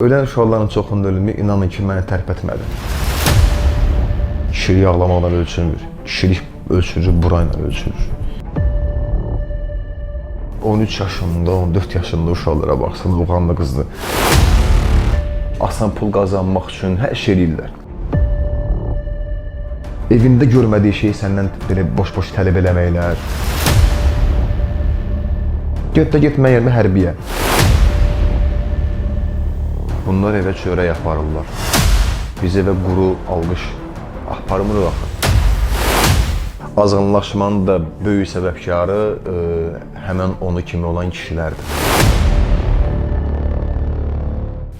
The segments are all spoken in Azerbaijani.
Ölən uşaqların çoxunun ölümü inanın ki, məni tərpətmədi. Kişilik ağlamaqla ölçülmür. Kişilik ölçülür, burayla ölçülür. 13 yaşında, 14 yaşında uşaqlara baxsan, oğlanla qızlı. Asan pul qazanmaq üçün hər şey eləyirlər. Evində görmədiyi şeyi səndən belə boş-boş tələb eləməklər. Get də get mən yerimə hərbiyə. Bunlar evə çörək aparırlar. Biz evə quru alqış aparmırıq axı. Azğınlaşmanın da böyük səbəbkarı həmən onu kimi olan kişilərdir.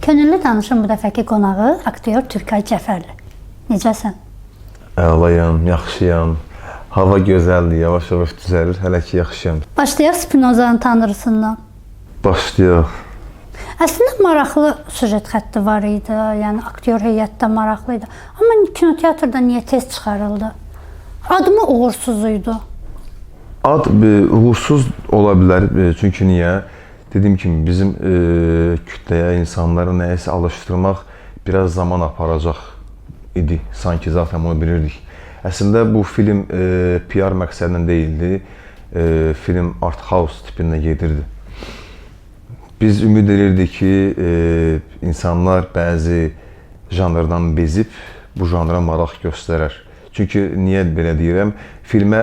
Könüllü danışın bu dəfəki qonağı aktyor Türkay Cəfərli. Necəsən? Əlayam, yaxşıyam. Hava gözəldir, yavaş-yavaş düzəlir. Hələ ki yaxşıyam. Başlayaq Spinozanın tanrısından. Başlayaq. Əslində maraqlı süjet xətti var idi. Yəni aktyor heyəti də maraqlı idi. Amma kinoteatrda niyə tez çıxarıldı? Adımı uğursuz idi. Ad uğursuz ola bilər. Çünki niyə? Dediyim kimi bizim kütləyə insanları nəyəsə alışdırmaq biraz zaman aparacaq idi. Sanki zaten bunu bilirdik. Əslində bu film PR məqsədlə deyildi. Film art house tipində gedirdi. Biz ümid edirdik ki, insanlar bəzi janrdan bezib bu janra maraq göstərər. Çünki niyə belə deyirəm? Filmə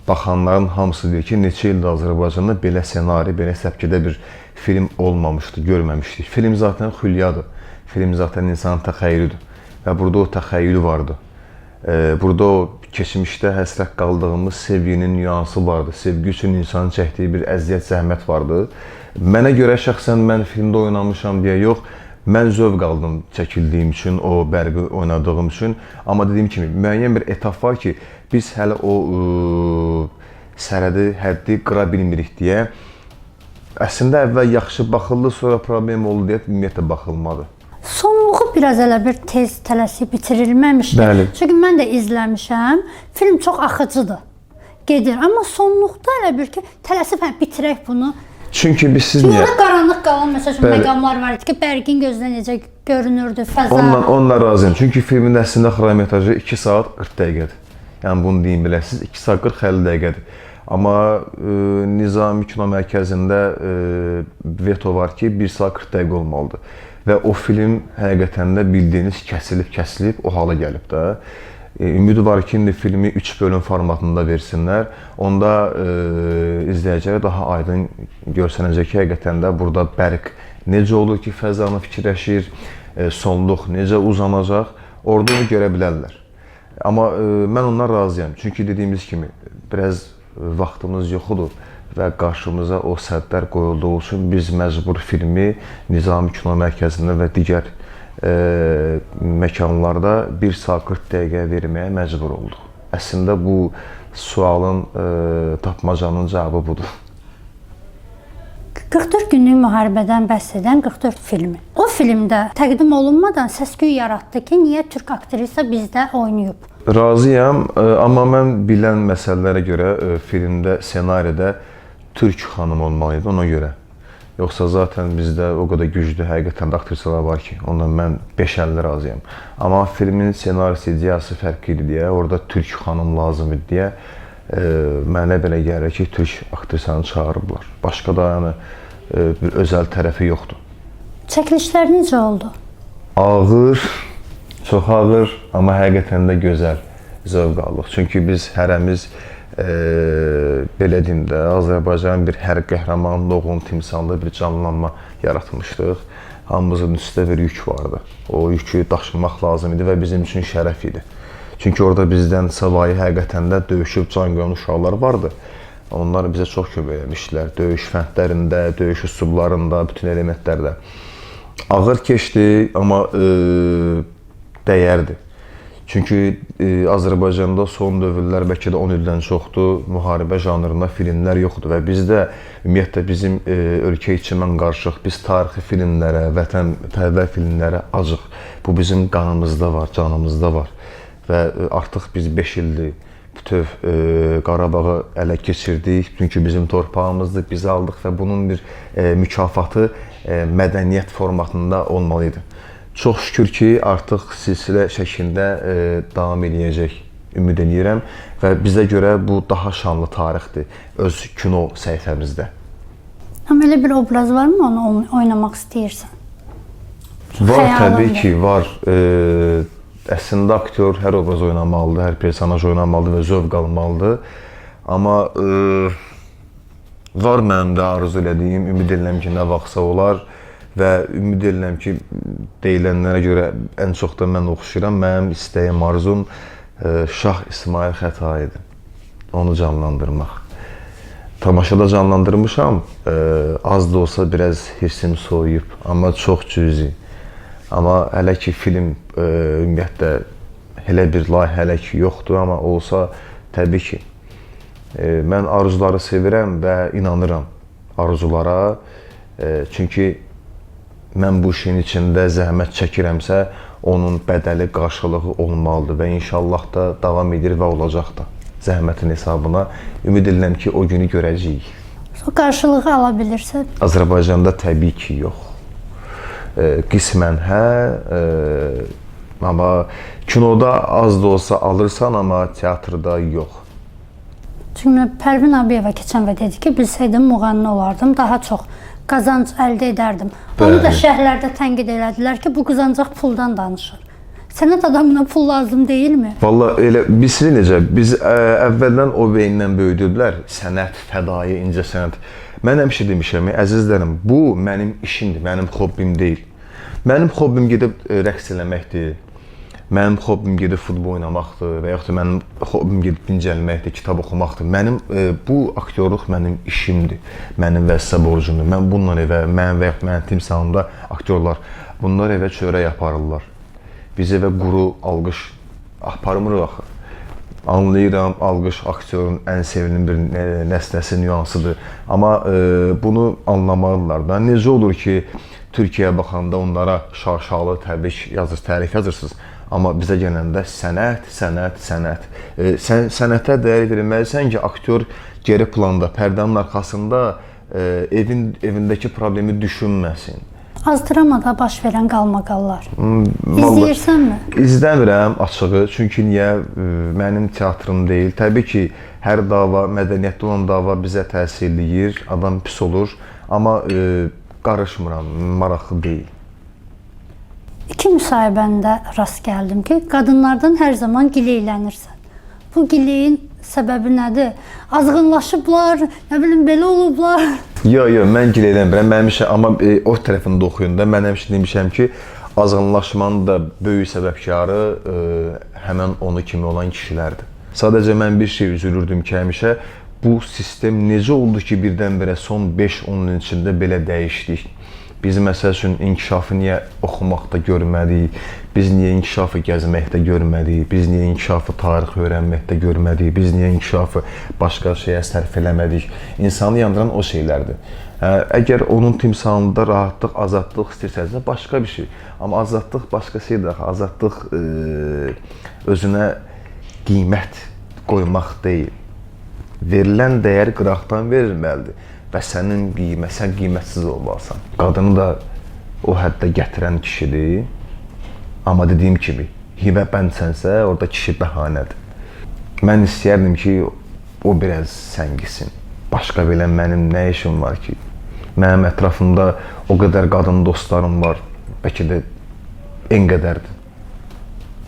baxanların hamısı deyir ki, neçə ildir Azərbaycanda belə ssenari, belə səpkidə bir film olmamışdı, görməmişdik. Film zaten xülyadır. Film zaten insanın təxəyyülüdür. Və burada o təxəyyül vardı. Burada o keçmişdə həsrət qaldığımız sevginin nüansı vardı. Sevgi üçün insanın çəkdiyi bir əziyyət, zəhmət vardı. Mənə görə şəxsən mən filmdə oynamışam deyə yox, mən zövq aldım çəkildiyim üçün, o bərqi oynadığım üçün. Amma dediyim kimi müəyyən bir etap var ki, biz hələ o sərhədi, həddi qıra bilmirik deyə. Əslində əvvəl yaxşı baxıldı, sonra problem oldu deyə ümumiyyətlə baxılmadı. Sonluğu biraz elə bir tez tələsik bitirilməmişdi. Bəli. Çünki mən də izləmişəm. Film çox axıcıdır. Gedir. Amma sonluqda elə bir ki, tələsib hə bitirək bunu. Çünki biz siz niyə? Orada qaranlıq qalan məsəl üçün məqamlar var idi ki, Bərqin gözünə necə görünürdü fəza. Onunla razıyam. Çünki filmin əslində xronometrajı 2 saat 40 dəqiqədir. Yəni bunu deyim biləsiniz, 2 saat 40-50 dəqiqədir. Amma Nizami Kino Mərkəzində veto var ki, 1 saat 40 dəqiqə olmalıdır. Və o film həqiqətən də bildiyiniz kəsilib o hala gəlib də. Ümid var ki, indi filmi 3 bölüm formatında versinlər. Onda izləyicilərə daha aydın görsənəcək ki, həqiqətən də burada bərq necə olur ki, fəzanı fikirləşir, sonluq necə uzanacaq, orada onu görə bilərlər. Amma mən ondan razıyam. Çünki dediyimiz kimi biraz vaxtımız yoxdur və qarşımıza o sədlər qoyulduğu üçün biz məcbur filmi Nizami Kino Mərkəzində və digər məkanlarda 1 saat 40 dəqiqə verməyə məcbur olduq. Əslində bu sualın, tapmacanın cavabı budur. 44 günlük müharibədən bəhs edən 44 filmi. O filmdə təqdim olunmadan səs-küy yaratdı ki, niyə türk aktrisa bizdə oynayıb? Razıyam, amma mən bilən məsələlərə görə filmdə, ssenaridə türk xanım olmalı idi ona görə. Yoxsa zaten bizdə o qədər güclü həqiqətən də aktrisalar var ki, ondan mən 5-50 razıyam. Amma filmin ssenarisi, ideyası fərqli idi deyə, orada türk xanım lazım idi deyə mənə belə gəlir ki, türk aktrisanı çağırıblar. Başqa da yəni bir özəl tərəfi yoxdur. Çəkilişlər necə oldu? Ağır, çox ağır, amma həqiqətən də gözəl zövq aldıq. Çünki biz hərəmiz belə deyim də, Azərbaycanın bir hər qəhrəmanın oğlunun timsalında bir canlanma yaratmışdıq. Hamımızın üstə bir yük vardı. O yükü daşımaq lazım idi və bizim üçün şərəf idi. Çünki orada bizdən savayı həqiqətən də döyüşüb can qoyan uşaqlar vardı. Onlar bizə çox kömək eləmişdilər. Döyüş fəndlərində, döyüş üsullarında, bütün elementlərdə. Ağır keçdi, amma dəyərdi. Çünki Azərbaycanda son dövrlər bəlkə də 10 ildən çoxdur, müharibə janrında filmlər yoxdur və bizdə ümumiyyətlə bizim ölkə içi mən qarışıq, biz tarixi filmlərə, vətənpərvər filmlərə acıq. Bu bizim qanımızda var, canımızda var və artıq biz 5 ildir bütöv Qarabağı ələ keçirdik. Çünki bizim torpağımızdır, biz aldıq və bunun bir mükafatı mədəniyyət formatında olmalı idi. Çox şükür ki, artıq silsilə şəklində davam eləyəcək, ümid eləyirəm və bizə görə bu daha şanlı tarixdir öz kino səhifəmizdə. Amma elə bir obraz varmı, onu oynamaq istəyirsən? Var, Xəyalın təbii ki, var. Əslində aktyor hər obraz oynamalıdır, hər personaj oynamalıdır və zövq almalıdır. Amma var mənim də arzu elədiyim, ümid edirəm ki, nə vaxtsa olar və ümid edirəm ki, deyilənlərə görə ən çox da mən oxşayıram. Mənim istəyim, arzum Şah İsmayıl Xətaidir. Onu canlandırmaq. Tamaşada canlandırmışam, az da olsa biraz hirsim soyuyub, amma çox cüzi. Amma hələ ki film ümumiyyətlə elə bir layihə hələ ki yoxdur, amma olsa təbii ki mən arzuları sevirəm və inanıram arzulara. Çünki mən bu işin içində zəhmət çəkirəmsə, onun bədəli, qarşılığı olmalıdır və inşallah da davam edir və olacaq da zəhmətin hesabına. Ümid edirəm ki, o günü görəcəyik. O qarşılığı ala bilirsə? Azərbaycanda təbii ki, yox. Qismən hə, amma kinoda az da olsa alırsan, amma teatrda yox. Çünki Pərvin Abiyeva keçən və dedi ki, bilsəydim müğənni olardım, daha çox qazanc əldə edərdim. Onu da şərhlərdə tənqid elədilər ki, bu qız ancaq puldan danışır. Sənət adamına pul lazım deyilmi? Vallahi elə bilirsiz necə, biz əvvəldən o beyndən böyüdüblər. Sənət, fədai, incə sənət. Mən həmişə demişəm, əzizlərim, bu mənim işimdir, mənim hobbim deyil. Mənim hobbim gedib rəqs eləməkdir. Mənim hobbim gedib futbol oynamaqdır və yaxud da mənim hobbim gedib dincəlməkdir, kitab oxumaqdır. Mənim bu aktyorluq mənim işimdir, mənim vəzifə borcumdur. Mən bununla evə, mən və yaxud mənim timsalımda aktyorlar, bunlar evə çörək aparırlar. Biz evə quru alqış aparmırıq axı. Anlayıram, alqış aktyorun ən sevilen bir nəsnəsi, nüansıdır. Amma bunu anlamalıdırlar da. Necə olur ki, Türkiyəyə baxanda onlara şaşalı təbrik yazır, tərif yazırsınız. Amma bizə gələndə sənət, sənət, sənət. Sən sənətə dəyər verməlisən ki, aktyor geri planda, pərdənin arxasında evindəki problemi düşünməsin. Az dramada baş verən qalmaqallar. İzləyirsənmi? İzləmirəm açığı. Çünki niyə? Mənim teatrım deyil. Təbii ki, hər dava, mədəniyyətli olan dava bizə təsir eləyir, adam pis olur. Amma qarışmıram, maraqlı deyil. İki müsahibəndə rast gəldim ki, qadınlardan hər zaman gileylənirsən. Bu gileyin səbəbi nədir? Azğınlaşıblar, nə bilim, belə olublar. Yox, yox, mən gileylənmirəm. Mənim işə, amma o tərəfini də oxuyun da. Mən həmişə demişəm ki, azğınlaşmanın da böyük səbəbkarı həmən onu kimi olan kişilərdir. Sadəcə mən bir şey üzülürdüm ki, həmişə bu sistem necə oldu ki, birdən-birə son 5-10 ilin içində belə dəyişdik. Biz məsəl üçün inkişafı niyə oxumaqda görmədik, biz niyə inkişafı gəzməkdə görmədik, biz niyə inkişafı tarix öyrənməkdə görmədik, biz niyə inkişafı başqa şeyə sərf eləmədik. İnsanı yandıran o şeylərdir. Əgər onun timsalında rahatlıq, azadlıq istəyirsənsə başqa bir şey. Amma azadlıq başqa şeydir. Azadlıq özünə qiymət qoymaq deyil. Verilən dəyər qıraqdan verilməlidir. Və sənin qiymət, sən qiymətsiz olmalısan. Qadını da o həddə gətirən kişidir. Amma dediyim kimi, hibə bəndsənsə, orada kişi bəhanədir. Mən istəyərdim ki, o biraz səngisin. Başqa belə mənim nə işim var ki? Mənim ətrafımda o qədər qadın dostlarım var. Bəlkə də en qədərdir.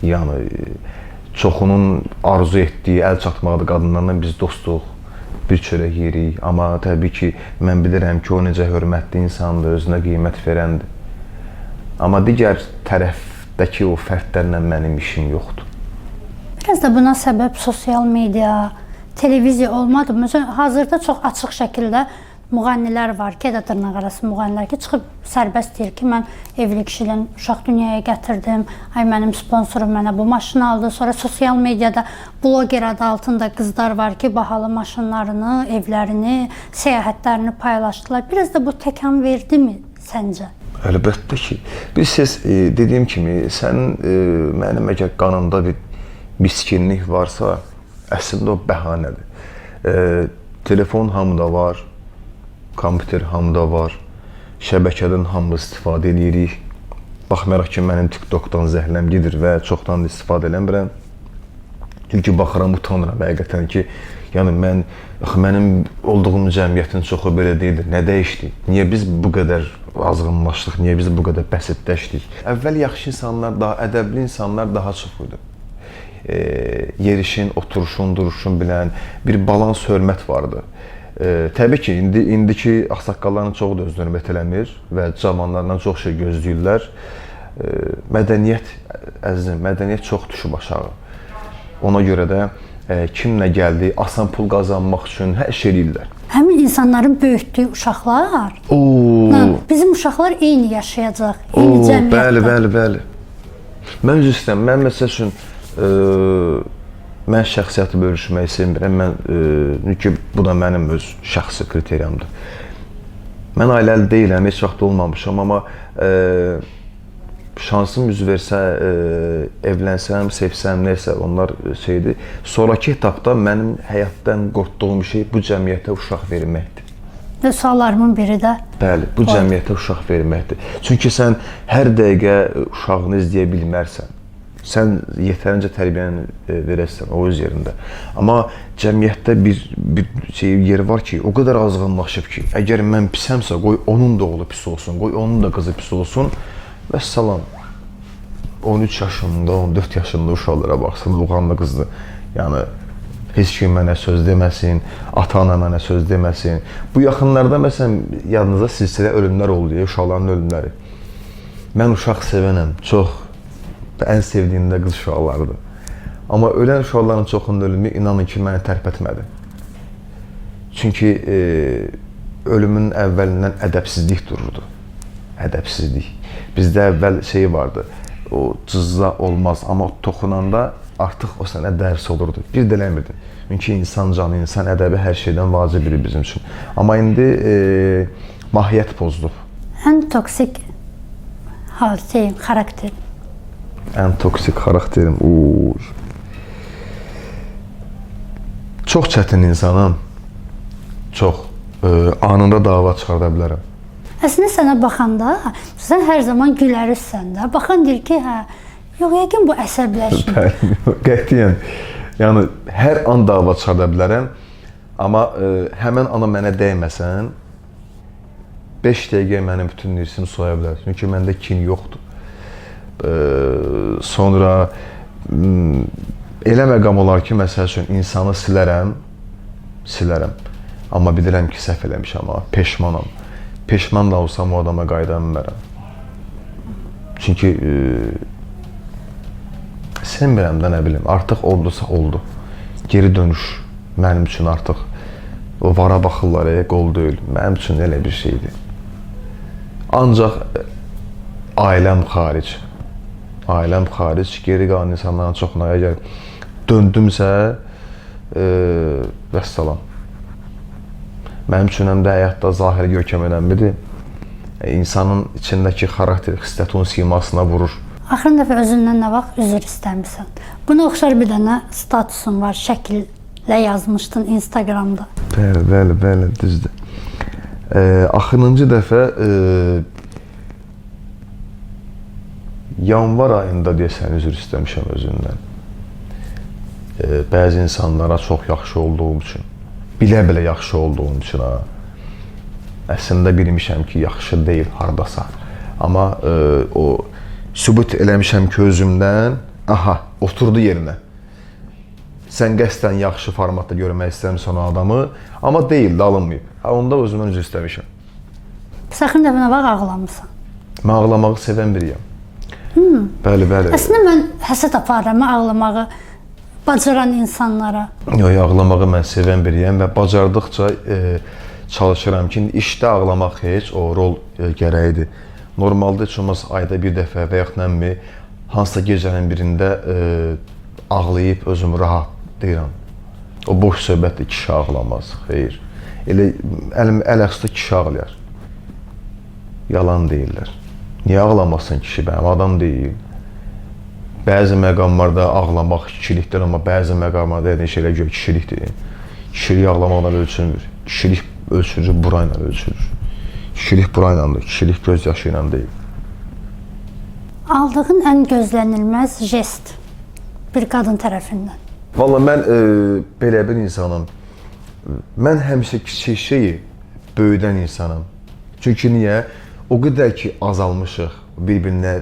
Yəni, çoxunun arzu etdiyi, əl çatmadığı qadınlarla biz dostuq. Bir çörək yeyirik, amma təbii ki, mən bilirəm ki, o necə hörmətli insandır, özünə qiymət verəndir. Amma digər tərəfdəki o fərdlərlə mənim işim yoxdur. Biraz da buna səbəb sosial media, televiziya olmadı. Məsələn, hazırda çox açıq şəkildə müğənnilər var ki, ya da dırnaqarası müğənnilər ki, çıxıb sərbəst deyir ki, mən evli kişi ilə uşaq dünyaya gətirdim, ay mənim sponsorum mənə bu maşını aldı. Sonra sosial mediada bloger adı altında qızlar var ki, bahalı maşınlarını, evlərini, səyahətlərini paylaşdılar. Biraz da bu təkan verdimi səncə? Əlbəttə ki. Bilirsiniz, dediyim kimi, sənin mənim əgər qanımda bir miskinlik varsa, əslində o bəhanədir. Telefon hamıda var, kompüter hamıda var, Şəbəkədən hamımız istifadə edirik. Baxmayaraq ki, mənim TikTokdan zəhləm gedir və çoxdan da istifadə eləmirəm. Çünki baxıram, utanıram həqiqətən ki, yəni mən, axı mənim olduğum cəmiyyətin çoxu belə deyildir. Nə dəyişdi? Niyə biz bu qədər azğınlaşdıq? Niyə biz bu qədər bəsitləşdik? Əvvəl yaxşı insanlar, daha ədəbli insanlar daha çox idi. Yerişin, oturuşun, duruşun bilən bir balans, hörmət vardı. Təbii ki, indiki ağsaqqalların çoxu da özünü hörmət eləmir və cavanlardan çox şey gözləyirlər. Mədəniyyət, əzizim, mədəniyyət çox düşüb aşağı. Ona görə də kim nə gəldi, asan pul qazanmaq üçün hər şey eləyirlər. Həmin insanların böyütdüyü uşaqlar, bizim uşaqlar eyni yaşayacaq, eyni cəmiyyətdə. Bəli, bəli, bəli. Mən üzr istəyirəm, mən məsəl üçün mən şəxsiyyəti bölüşmək istəmirəm. Mən çünki bu da mənim öz şəxsi kriteriyamdır. Mən ailəli deyiləm, heç vaxt olmamışam, amma şansım üz versə, evlənsəm, sevsəm, nəysə, onlar şeydir. Sonrakı etapda mənim həyatdan qorxduğum şey bu cəmiyyətə uşaq verməkdir. Və suallarımın biri də. Bəli, bu cəmiyyətə uşaq verməkdir. Çünki sən hər dəqiqə uşağını izləyə bilmərsən. Sən yetərincə tərbiyəni verəsən, o öz yerində. Amma cəmiyyətdə bir şey yeri var ki, o qədər azğınlaşıb ki, əgər mən pisəmsə, qoy onun da oğlu pis olsun, qoy onun da qızı pis olsun. Vəssalam. 13 yaşında, 14 yaşında uşaqlara baxsın, oğlanlı qızlı. Yəni heç kim mənə söz deməsin, ata-ana mənə söz deməsin. Bu yaxınlarda məsələn yadınızda silsilə ölümlər oldu, uşaqların ölümləri. Mən uşaq sevənəm, çox. Ən sevdiyim də qız uşaqlarıdır. Amma ölən uşaqların çoxunun ölümü inanın ki, məni tərpətmədi. Çünki ölümün əvvəlindən ədəbsizlik dururdu. Ədəbsizlik. Bizdə əvvəl şey vardı, o cızza olmaz, amma toxunanda artıq o sənə dərs olurdu. Bir də eləmirdin. Çünki insan canı, insan ədəbi hər şeydən vacib idi bizim üçün. Amma indi mahiyyət pozulub. Ən toksik xarakter. Ən toksik xarakterim, Çox çətin insanam. Çox. Anında dava çıxarda bilərəm. Əslində sənə baxanda, sən hər zaman gülərirsən də. Baxan deyir ki, hə, yox, yəqin bu əsəbləşmir. Qətiyyən. Yəni, hər an dava çıxarda bilərəm. Amma həmən ana mənə dəyməsən, 5 dəqiqə mənim bütün hirsimi soya bilər. Çünki məndə kin yoxdur. Sonra elə məqam olar ki, məsəl üçün insanı silərəm. Amma bilirəm ki, səhv eləmişəm, amma peşmanam. Peşman da olsam o adama qayıda bilmərəm. Çünki sevmirəm də, nə bilim, artıq oldusa oldu. Geri dönüş mənim üçün artıq o vara baxırlar, qol deyil. Mənim üçün elə bir şeydir. Ancaq ailəm xaric. Ailəm xaric, geri qalan insanların çoxuna əgər döndümsə, vəssalam. Mənim üçün həm də həyatda zahiri görkəm önəmlidir. İnsanın içindəki xarakter, xislət onun simasına vurur. Axırıncı dəfə özündən nə vaxt üzr istəmirsən? Buna oxşar bir dənə statusun var, şəkillə yazmışdın Instagramda. Bəli, bəli, bəli, düzdür. Axırıncı dəfə yanvar ayında deyəsən üzr istəmişəm özündən. Bəzi insanlara çox yaxşı olduğum üçün, bilə-bilə yaxşı olduğum üçün, ha. Əslində bilmişəm ki, yaxşı deyil hardasa. Amma o sübut eləmişəm ki, özümdən, aha, oturdu yerinə. Sən qəsdən yaxşı formatda görmək istəmirsən o adamı, amma deyil, alınmayıb. Ha, onda özümdən üzr istəmişəm. Bəs axırıncı dəfə nə vaxt ağlamısan? Mən ağlamağı sevən biriyəm. Bəli, bəli. Əslində mən həsəd aparıram ağlamağı bacaran insanlara. Yox, ağlamağı mən sevən biriyəm və bacardıqca çalışıram ki, işdə ağlamaq heç o rol gərəyidir. Normalda heç olmaz ayda bir dəfə və yaxud nəmi hansısa gecənin birində ağlayıb özümü rahatlayıram. O boş söhbətdir, kişi ağlamaz, xeyr. Elə əl-əxsdə kişi ağlayar. Yalan deyirlər. Niyə ağlamasın kişi, mənim adam deyil. Bəzi məqamlarda ağlamaq kişilikdir, amma bəzi məqamlarda elə şeylər görə kişilikdir. Kişilik ağlamaqla ölçülmür. Kişilik ölçülür, burayla ölçülür. Kişilik buraylandır, kişilik göz yaşı ilə deyil. Aldığın ən gözlənilməz jest bir qadın tərəfindən. Valla mən belə bir insanam. Mən həmişə kiçik şeyi böyüdən insanam. Çünki niyə? O qədər ki azalmışıq bir-birinə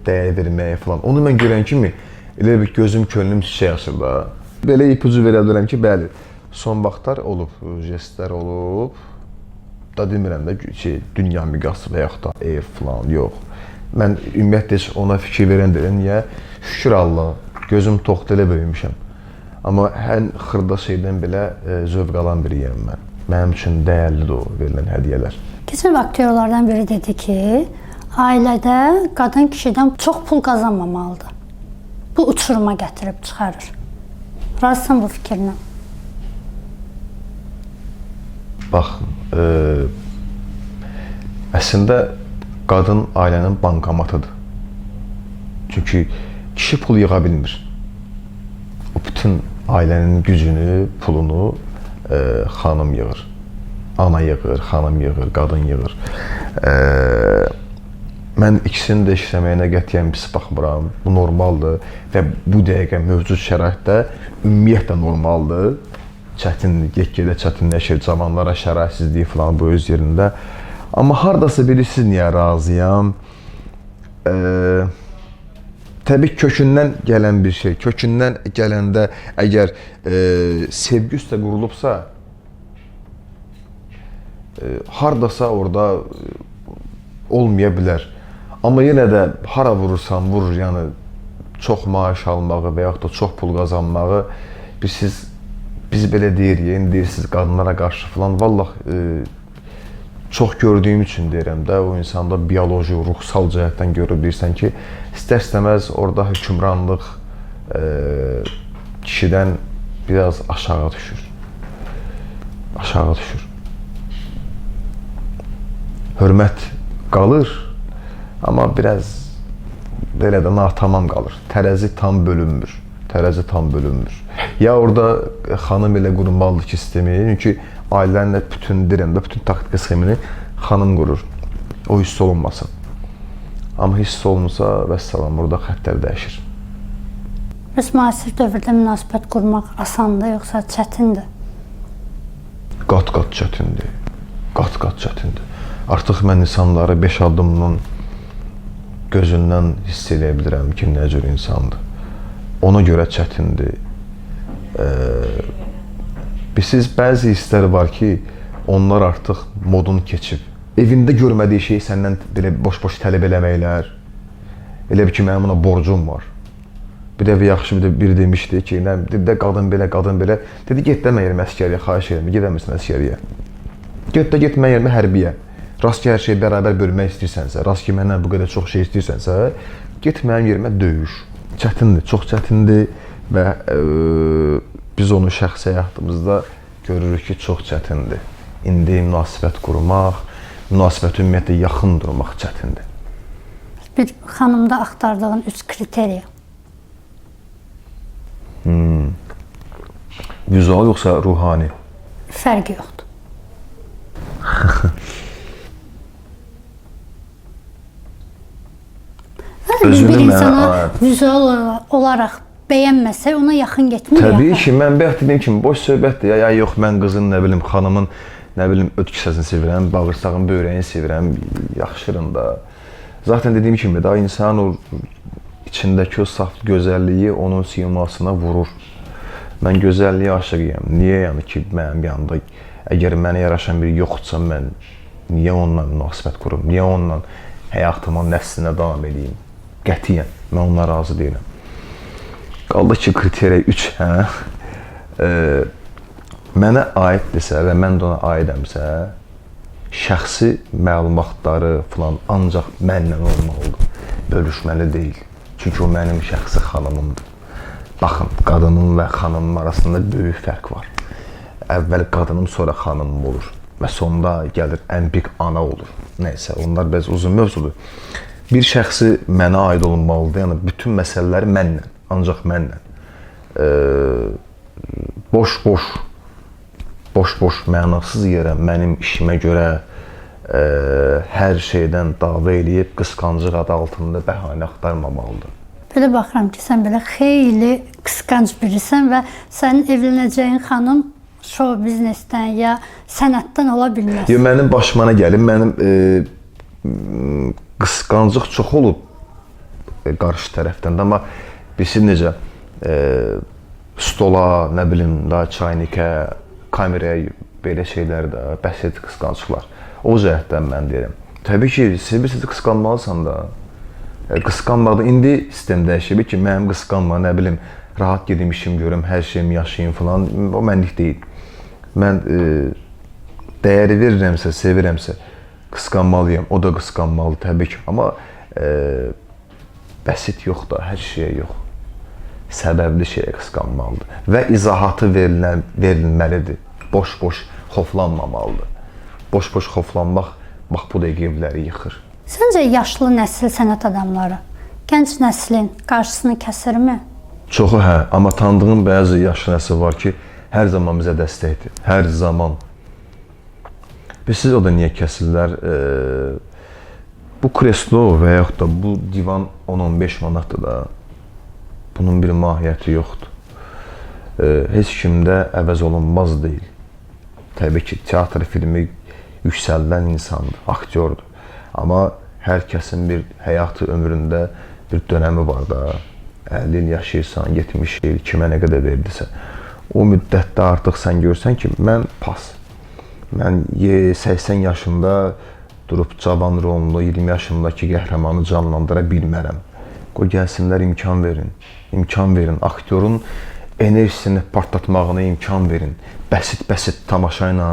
dəyər verməyə falan. Onu mən görən kimi elə bir gözüm, könlüm çiçək açır da. Belə ipucu verə bilərəm ki, bəli, son vaxtlar olub, jestlər olub. Da demirəm də ki, dünya miqyası və yaxud da ev falan, yox. Mən ümumiyyətlə heç ona fikir verən deyiləm. Niyə? Şükür Allaha, gözüm toxdu, elə böyümüşəm. Amma ən xırda şeydən belə zövq alan biriyəm mən. Mənim üçün dəyərlidir o verilən hədiyyələr. Keçən il aktyorlardan biri dedi ki, ailədə qadın kişidən çox pul qazanmamalıdır. Bu uçuruma gətirib çıxarır. Razısan bu fikirlə? Bax, əslində qadın ailənin bankomatıdır. Çünki kişi pul yığa bilmir. O bütün ailənin gücünü, pulunu xanım yığır. Ana yığır, xanım yığır, qadın yığır. Mən ikisinin də işləməyinə qətiyyən pis baxmıram. Bu normaldır və bu dəqiqə mövcud şəraitdə ümumiyyətlə normaldır. Çətindir, get-gedə çətinləşir, cavanlara şəraitsizliyi falan bu öz yerində. Amma hardasa bilirsiniz niyə razıyam? Təbii kökündən gələn bir şey. Kökündən gələndə əgər sevgi üstə qurulubsa, hardasa orada olmaya bilər. Amma yenə də hara vurursan vurur, yəni çox maaş almağı və yaxud da çox pul qazanmağı biz belə deyirik, yəni deyirsiniz qadınlara qarşı falan. Vallah çox gördüyüm üçün deyirəm də, o insanda bioloji, ruhsal cəhətdən görüb bilirsən ki, istər-istəməz orada hökmranlıq kişidən biraz aşağı düşür. Aşağı düşür. Hörmət qalır, amma biraz belə də natamam qalır. Tərəzi tam bölünmür. Tərəzi tam bölünmür. Ya orada xanım elə qurmalıdır ki, sistemi, çünki ailənin də bütün deyirəm də, bütün taktika sxemini xanım qurur. O hiss olunmasın. Amma hiss olunsa, vəssalam, orada xəttlər dəyişir. Bəs müasir dövrdə münasibət qurmaq asandır, yoxsa çətindir? Qat-qat çətindir. Qat-qat çətindir. Artıq mən insanları 5 addımdan gözündən hiss eləyə bilirəm ki, nə cür insandır. Ona görə çətindir. Bilirsiniz, bəzi hisslər var ki, onlar artıq modunu keçib. Evində görmədiyi şeyi səndən belə boş-boş tələb eləməklər. Elə bir ki, mənim ona borcum var. Bir dəfə yaxşı biri demişdi ki, nə, bir də qadın belə, qadın belə. Dedi, get də mən yerimə əsgəriyə, xahiş edirəm, gedəmirsin əsgəriyə. Get də get mən yerimə hərbiyə. Rast ki, hər şeyi bərabər bölmək istəyirsənsə, rast ki, məndən bu qədər çox şey istəyirsənsə, get mənim yerimə döyüş. Çətindir, çox çətindir və biz onu şəxsi həyatımızda görürük ki, çox çətindir. İndi münasibət qurmaq, münasibət ümumiyyətlə yaxın durmaq çətindir. Bir xanımda axtardığın 3 kriteriya. Vizual yoxsa ruhani? Fərqi yoxdur. Biz bir insana vizual olaraq bəyənməsək, ona yaxın getmirik. Təbii ki, mən bayaq dediyim kimi boş söhbətdir. Ya yox, mən qızın, nə bilim, xanımın, nə bilim, öt kisəsini sevirəm, bağırsağın, böyrəyini sevirəm, yaxşırım da. Zaten dediyim kimi, daha insanın o içindəki o saf gözəlliyi onun simasına vurur. Mən gözəlliyə aşiqiyəm. Niyə yəni ki, mənim yanımda əgər mənə yaraşan biri yoxdursa, mən niyə onunla münasibət qurum? Niyə onunla həyatıma, nəslinə davam edeyim? Qətiyyən, mən onunla razı deyiləm. Qaldı ki, kriteriya 3, hə? Mənə aiddirsə və mən də ona aidəmsə, şəxsi məlumatları filan ancaq mənlə olmalıdır, bölüşməli deyil. Çünki o mənim şəxsi xanımımdır. Baxın, qadının və xanımın arasında böyük fərq var. Əvvəl qadınım, sonra xanımım olur və sonda gəlir ən böyük ana olur. Nəysə, onlar biraz uzun mövzudur. Bir şəxsi mənə aid olunmalıdır, yəni bütün məsələləri mənlə, ancaq mənlə. Boş-boş mənasız yerə, mənim işimə görə, hər şeydən dava eləyib qısqanclıq adı altında bəhanə axtarmamalıdır. Belə baxıram ki, sən belə xeyli qısqanc birisən və sənin evlənəcəyin xanım şou biznesdən ya sənətdən ola bilməz. Yo, mənim başıma nə gəlir? Mənim qısqanclıq çox olub qarşı tərəfdən də, amma bilirsiniz necə stola, nə bilim, da çaynikə, kameraya belə şeylər də bəsit qısqanclıqlar. O cəhətdən mən deyirəm. Təbii ki, sevirsən, qısqanmalısan da. Qısqanmadan indi sistem dəyişib ki, mənim qısqanma, nə bilim, rahat gedim işim görüm, hər şeyimi yaşayım filan, o mənlik deyil. Mən dəyəri verirəmsə, sevirəmsə, qısqanmalıyam. O da qısqanmalı təbii ki, amma bəsit yox da, hər şeyə yox. Səbəbli şeyə qısqanmalıdır və izahatı verilməlidir. Boş-boş xoflanmamalıdır. Boş-boş xoflanmaq bax bu dəqiqə evləri yıxır. Səncə yaşlı nəsil sənət adamları gənc nəslin qarşısını kəsirmi? Çoxu hə, amma tanıdığım bəzi yaşlı nəsil var ki, hər zaman bizə dəstəkdir. Hər zaman. Bilirsiniz o da niyə kəsirlər? Bu kreslo və yaxud da bu divan 10-15 manatdır da. Bunun bir mahiyyəti yoxdur. Heç kimdə əvəz olunmaz deyil. Təbii ki, teatr filmi yüksəldən insandır, aktyordur. Amma hər kəsin bir həyatı, ömründə bir dönəmi var da. 50 il yaşayırsan, 70 il, kimə nə qədər verdisə. O müddətdə artıq sən görsən ki, mən pas. Mən 80 yaşında durub cavan rolunu, 20 yaşındakı qəhrəmanı canlandıra bilmərəm. Qoy gəlsinlər, imkan verin. İmkan verin. Aktyorun enerjisini partlatmağına imkan verin. Bəsit-bəsit tamaşa ilə,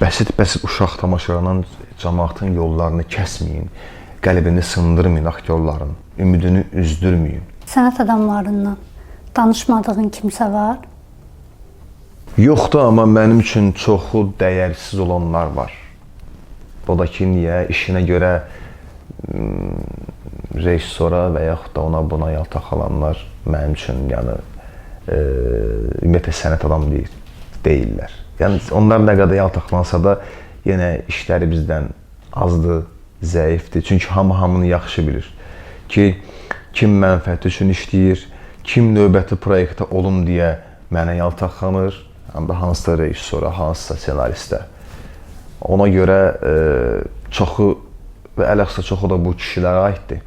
bəsit-bəsit uşaq tamaşalarla cəmaatın yollarını kəsməyin. Qəlbini sındırmayın aktyorların. Ümidini üzdürməyin. Sənət adamlarından danışmadığın kimsə var? Yoxdur, amma mənim üçün çoxu dəyərsiz olanlar var. O da ki, niyə? İşinə görə rejissora və yaxud da ona buna yaltaq alanlar mənim üçün, yəni ümumiyyətlə sənət adamı deyillər. Yəni onlar nə qədər yaltaqlansa da yenə işləri bizdən azdır, zəifdir. Çünki hamı hamını yaxşı bilir ki, kim mənfəəti üçün işləyir, kim növbəti proyektə olum deyə mənə yaltaqlanır, həm də hansısa rejissora, hansısa senaristə. Ona görə çoxu və ələxüsus çoxu da bu kişilərə aiddir.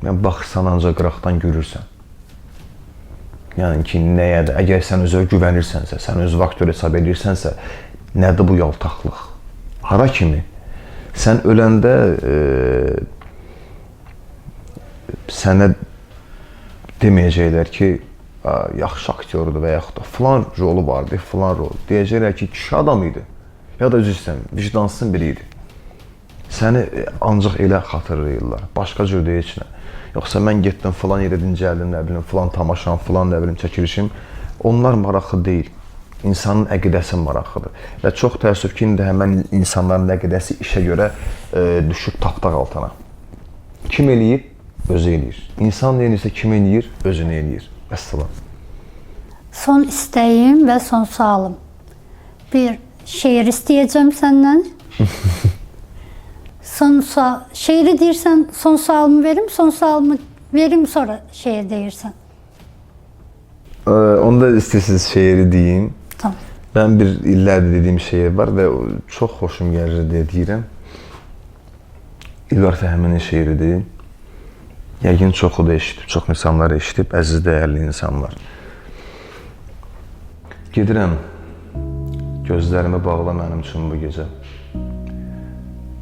Yəni baxırsan ancaq qıraqdan görürsən. Yəni ki, nəyə də, əgər sən özünə güvənirsənsə, sən özünü aktyor hesab edirsənsə, nədir bu yaltaqlıq? Hara kimi? Sən öləndə sənə deməyəcəklər ki, yaxşı aktyordur və yaxud da filan rolu vardı, filan rol. Deyəcəklər ki, kişi adam idi. Ya da üzr istəyirəm, vicdansızın biri idi. Səni ancaq elə xatırlayırlar. Başqa cür deyil heç nə. Yoxsa mən getdim filan yerə dincəldim, nə bilim, filan tamaşam, filan nə bilim çəkilişim. Onlar maraqlı deyil. İnsanın əqidəsi maraqlıdır. Və çox təəssüf ki, indi həmən insanların əqidəsi işə görə düşüb tapdaq altına. Kim eləyir? Özü eləyir. İnsan nə eləyirsə kim eləyir? Özünü eləyir. Vəssalam. Son istəyim və son sualım. Bir şeir istəyəcəm səndən. Son sual, şeiri deyirsən, son sualımı verim, son sualımı verim, sonra şeir deyirsən. Onda istəyirsiniz şeiri deyim. Tamam. Mən bir illərdir dediyim şeir var və çox xoşum gəlir deyə deyirəm. İlqar Fəhminin şeiridir. Yəqin çoxu da eşidib, çox insanlar eşidib, əziz dəyərli insanlar. Gedirəm, gözlərimi bağla mənim üçün bu gecə.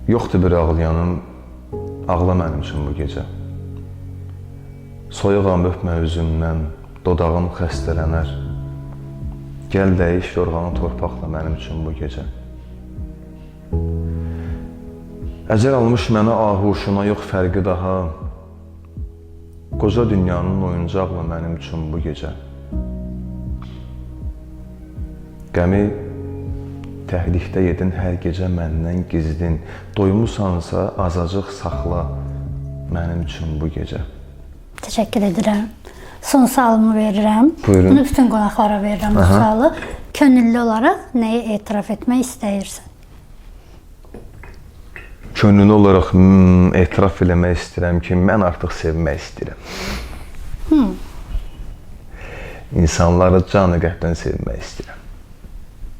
Yoxdur bir ağlayanım, ağla mənim üçün bu gecə. Soyuğam öpmə üzümdən, dodağım xəstələnər. Gəl dəyiş yorğanı torpaqla mənim üçün bu gecə. Əcəl almış mənə ahuşuna yox fərqi daha. Qoca dünyanın oyuncaqla mənim üçün bu gecə. Qəmi təhlikdə yedin hər gecə məndən gizlin. Doymusansa azacıq saxla mənim üçün bu gecə. Təşəkkür edirəm. Son sualımı verirəm. Buyurun. Bunu bütün qonaqlara verirəm bu sualı. Könüllü olaraq nəyi etiraf etmək istəyirsən? Könüllü olaraq etiraf eləmək istəyirəm ki, mən artıq sevmək istəyirəm. İnsanları canı qəlbdən sevmək istəyirəm.